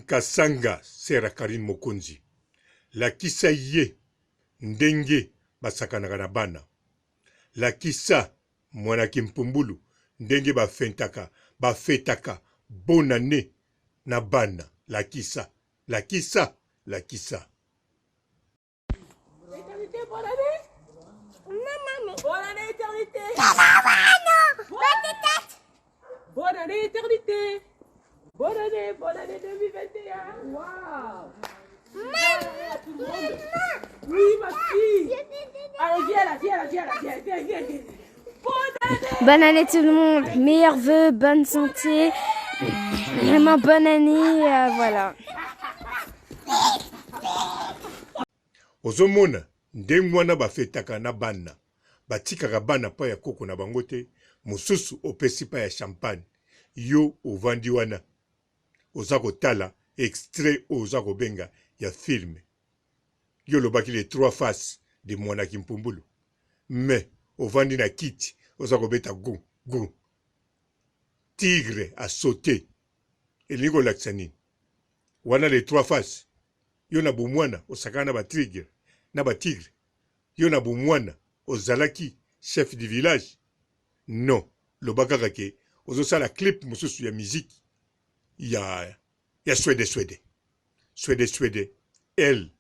Kasanga sœur ya Carine Mokonzi lakisa ye ndenge basakanaka na bana lakisa mwana kimpumbulu ndenge ba fentaka ba fetaka bonne annee na bana lakisa lakisa lakisa. Éternité, bonne année. Bonne année, éternité. Bonne année, éternité. Bonne année, bonne année 2021. Waouh. Maman, tout le monde. Oui, ma fille. Allez, viens là, viens là, viens là, viens, viens, viens. viens. Bonne année. Bonne année tout le monde, meilleurs vœux, bonne santé, vraiment bonne année, voilà. Ozomona ndenge wana bafetaka na bana batikaka bana pa ya koko na bango te mosusu opesi pa ya champagne yo ovandi wana oza kotala extrait oyo oza kobenga ya film yo olobaki les trois faces de mwana kimpumbulu mais ovandi na kiti oza kobeta gu gu tigre a saute elingi kolakisa nini wana les trois faces yo na bomwana osakana na ba tigre na ba tigre yo na bomwana ozalaki chef du village non loba kaka ke ozosala clip mosusu ya musique ya ya swede swede swede swede el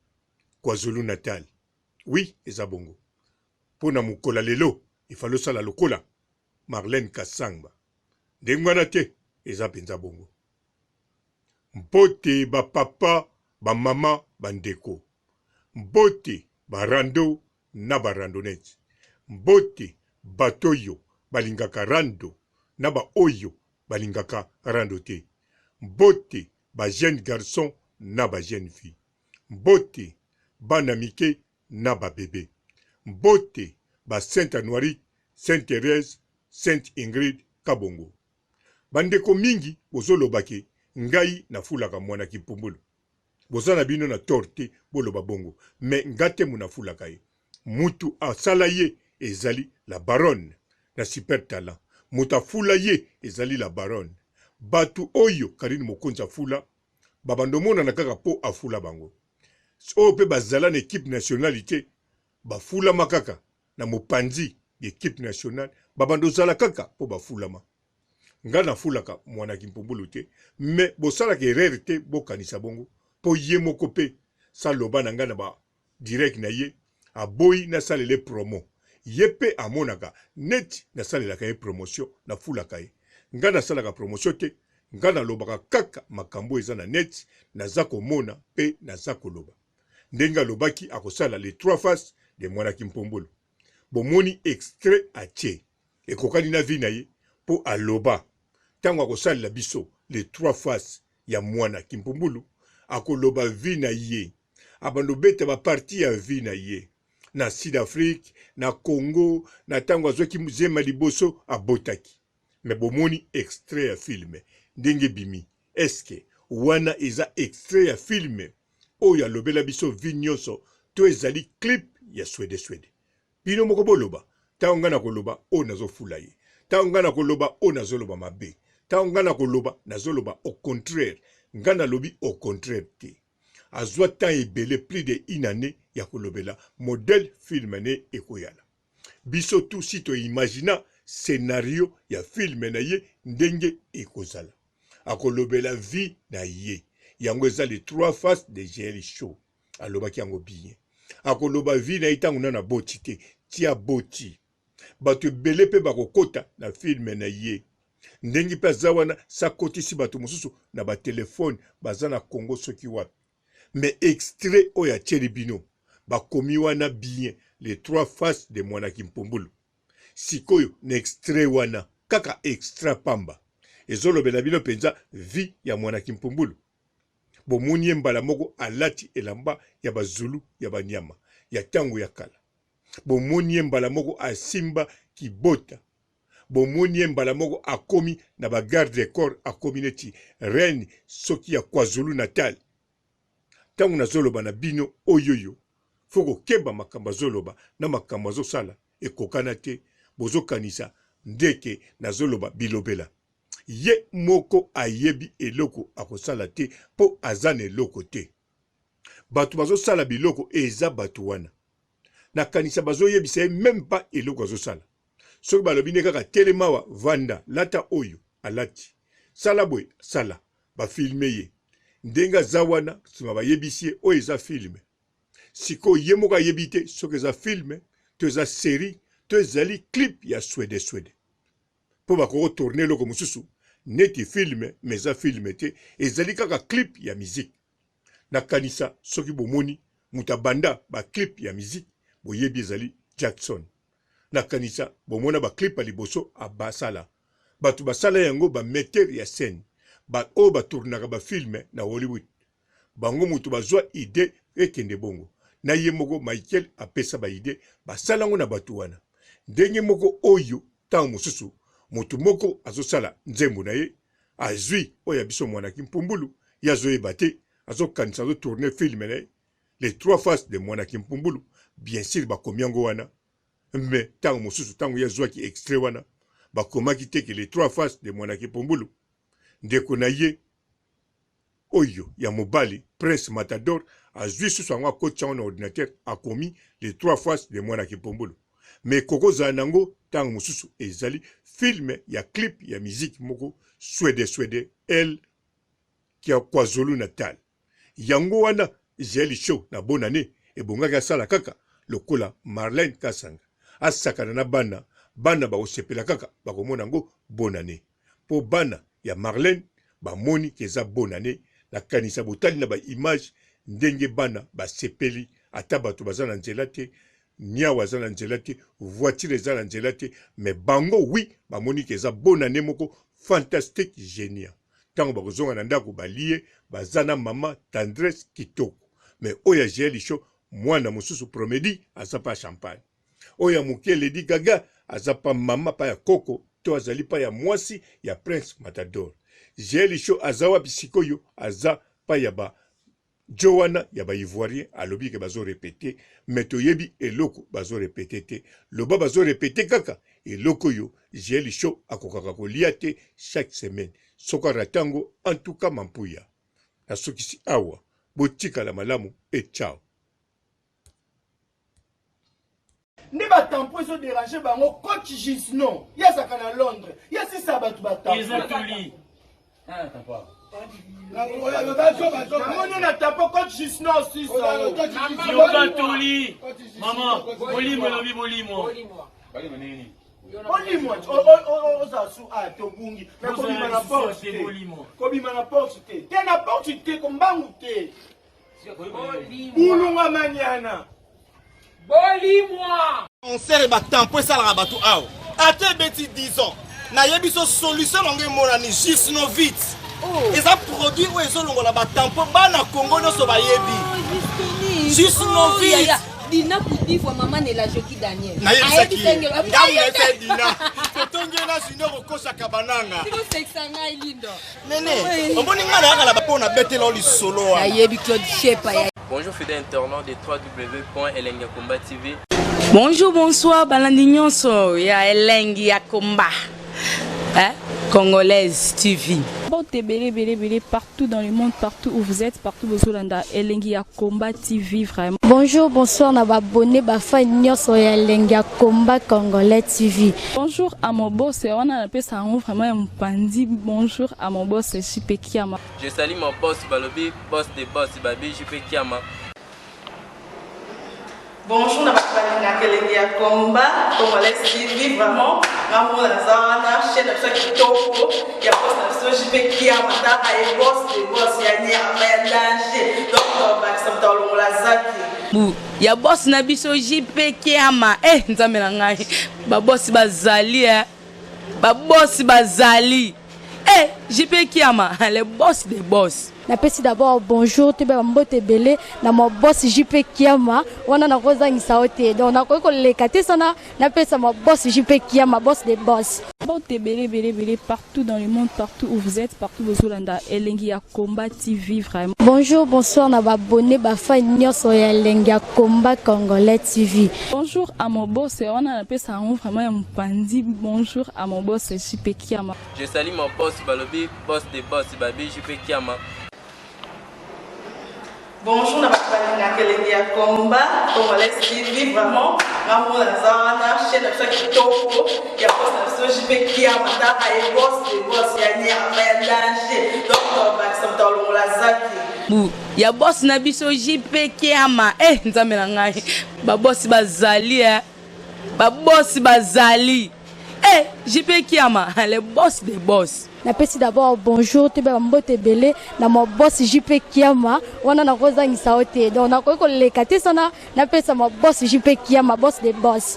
kwazulu natal oui eza bongo mpo na mokolo ya lelo ifale osala lokola Marlène Kasangba ndenge wana te eza mpenza bongo Mbote ba papa, ba mama, ba ndeko. Mbote ba rando na ba randonnettes. Mbote bato oyo balingaka rando na ba oyo balingaka rando te. Mbote ba jeunes garçons na ba jeunes filles. Mbote bana mike na ba bebes. Mbote ba Sainte Anuarite, Sainte Therèse, Sainte Ingrid Kabongo. Ba ndeko mingi bozo loba ke ngai na fulaka muana kimpumbulu. Boza na bino na tort te boloba bongo mais nga te muna fulaka ye. Mutu asala ye ezali la baronne na super talent. Mutu afula ye ezali la baronne. Batu oyo Carine Mokonzi afula ba bando monana kaka po afula bango. Oyo pe bazala na equipe nationale te bafulama kaka na mopanzi ya equipe nationale babanda ozala kaka po bafulama nga nafulaka mwana kimpumbulu te mais bosalaka erreur te bokanisa bongo po ye moko pe saloba na nga na ba direct na ye aboyi nasalele promo ye pe amonaka neti nasalelaka ye promotion nafulaka ye nga nasalaka promotion te nga nalobaka kaka makambo eza na net naza komona pe naza koloba ndenge alobaki akosala les trois faces de mwana kimpombolo bomoni extrait atie ekokani na vie na ye po aloba tango akosalela biso les trois faces ya mwana kimpumbulu akoloba vie na ye abanda obeta ba partie ya vie na ye na sud afrique na congo na tango azwaki zema liboso abotaki mais bomoni extrait ya film ndenge ebimi est ce que wana eza extrait ya film oyo alobela biso vie nionso to ezali clip ya swede swede bino moko boloba tango ngai nakoloba oyo nazofula ye tango ngai nakoloba oyo nazoloba mabe tango ngai nakoloba nazoloba au contraire ngai nalobi au contraire te azwa temps ebele plus de une année ya kolobela modèle film ne ekoyala biso tout si to imagina scenario ya film na ye ndenge ekozala akolobela vie na ye yango eza les trois faces de GL show alobaki yango bien akoloba vie na ye ntango nano aboti te ti aboti bato ebele mpe bakokota na film na ye ndenge mpe aza wana sakotisi bato mosusu na batelefone baza na Congo soki wapi mais extrait oyo atieli bino bakomi wana bien les trois faces de mwana kimpumbulu sikoyo na extrait wana kaka extra pamba ezolobela bino mpenza vie ya mwana kimpumbulu bomoni ye mbala moko alati elamba ya bazulu ya banyama ya ntango ya kala bomoni ye mbala moko asimba kibota bomoni ye mbala moko akomi na ba garde corps akomi neti reine soki ya kwazulu natal ntango nazoloba na bino oyoyo fo kokeba makambo azoloba na makambo azosala ekokana te bozokanisa ndeke nazoloba bilobela. Ye moko ayebi eloko akosala te mpo aza na eloko te. Bato bazosala biloko eza bato wana. Nakanisa bazoyebisa ye meme pas eloko azosala. Soki balobi nde kaka telema awa, vanda, lata oyo, alati. Sala boye, sala. Ba filmer ye. Ndenge aza wana, sima bayebisi ye oyo eza film. Sikoyo ye moko ayebi te soki eza film to eza serie to ezali clip ya swede swede. Po bakoki ko tourner eloko mosusu neti film mais eza film te, ezali kaka clip ya musique. Nakanisa soki bomoni moto abanda ba clip ya musique boyebi ezali Jackson. Nakanisa bomona ba clip ya liboso abasala. Bato basala yango ba metteur ya scène ba oyo ba tournaka ba film na Hollywood. Bango moto bazua idee ekende bongo. Na ye moko Michael apesa ba idee basala yango na bato wana. Ndenge moko oyo tango mosusu moto moko azosala nzembo na ye azui oyo ya biso mwana kimpumbulu ye azoyeba te azokanisa azo tourner film na ye les trois faces de mwana kimpumbulu bien sur bakomi yango wana mais tango mosusu tango ye azuaki extrait wana bakomaki te que les trois faces de mwana kimpumbulu ndeko na ye Oyo ya mobali prince matador azui susu yango akotisi yango na ordinateur akomi les trois faces de mwana kipombulu mais ekoki kozala nango tango mosusu ezali film ya clip ya musique moko swede swede el kia kwazulu natal yango wana jael show na bonne annee ebongaki asala kaka lokola marlene kasanga asakana na bana bana bakosepela kaka bakomona yango bonne annee po bana ya Marlène ba moni ke eza bonne annee na kanisa botali na ba image ndenge bana ba sepeli ata batu baza na nzela te niawu aza na nzela te voiture eza na nzela te mais bango oui ba moni ke eza bonne annee moko fantastique genia tango bakozonga na ndaku balie baza na mama tendresse kitoko mais oyo ya Jael show mwana mosusu promedi aza pa champagne Oyo ya moke Lady Gaga aza pa mama pa ya koko to azali pa ya mwasi ya Prince Matador. Jael Show aza wapi sikoyo aza pa ya ba djo wana ya ba ivoirien alobi ke bazo repeter mais toyebi eloko bazo repeter te loba bazo repeter kaka eloko oyo Jael Show akokaka kolia te chaque semaine soki a rate yango en tout cas mampuya nasukisi awa botikala malamu et ciao. Nde ba tampon ezo deranger bango coach Gisno ye azalaka na Londres ye asisa bato ba tampon. Eza toli. Namoni na tampon coach Gisno osisa. Yoka toli. Maman, bolimo elobi bolimo. Bolimo ozala su a tobungi mais kobima na porte te. Kobima na porte te. Te na porte te kombangu te. Bulunga maniana. Bolimwa. Concert ba tampo esalaka bato awa ata ebeti 10 ans nayebi so solution nango emonani jusnovit oh. eza produit oyo ezolongola batampo bana congo nyonso bayebi oh, jusnovit oh, dina kudifwa mama nela joki daniel nayebisaki ye ngai nayebisa ye dina totongi ye na junior okosaka bananga osekisa ngai lindo Nene, omoni nga nayaka na bapo na betela lisolo wana. Nayebi Claude Shepa ya. Bonjour fidèle internaute de www.elengiyakomba TV. Bonjour, bonsoir, balandi nyonso ya elengi ya komba. Hein? Congolaise TV. Mbote ebele ebele ebele partout dans le monde partout où vous êtes partout bozolanda elengi ya combat TV vraiment. Bonjour bonsoir na ba abonnes ba fan nionso ya elengi ya combat congolais TV. Bonjour à mon boss wana napesa yango vraiment ya mopanzi bonjour à mon boss JP Kiama. Je salue mon boss balobi boss de boss babi JP Kiama. Bonjour na bato balingaka elengi ya combat congolais TV vraiment nga moko naza wana chaîne na biso ya kitoko ya boss na biso JP Kiama tala ye boss de boss ya nyama ya danger donc tobakisa moto alongola zaki bu ya boss na biso JP Kiama eh nzambe na ngai ba boss bazali eh ba boss bazali eh JP Kiama le boss de boss. Napesi d'abord bonjour toyeba ba mbote ebele na ma boss JP Kiama wana nakozangisa yo te donc nakoki koleka te sana napesa ma boss JP Kiama boss de boss. Mbote ebele ebele ebele partout dans le monde partout où vous êtes partout bozolanda elengi ya combat TV vraiment. Bonjour bonsoir na ba abonnes ba fans nionso ya elengi ya combat congolais TV. Bonjour à mon boss wana napesa yango vraiment ya mopanzi bonjour à mon boss JP Kiama. Je salue mon boss balobi boss de boss babi JP Kiama. Bonjour na bato balingaka elengi ya combat congolais TV vraiment nga moko naza wana chaîne na biso ya kitoko ya boss na biso JP Kiama taka ye boss de boss ya nyama ya danger donc bakisa moto alongola zaki bu ya boss na biso JP Kiama eh nzambe na ngai ba boss bazali eh ba boss bazali eh JP Kiama le boss des boss. Napesi d'abord bonjour toyeba ba mbote ebele na ma boss JP Kiama wana nakozangisa yo te donc nakoki koleka te sana napesa ma boss JP Kiama boss des boss.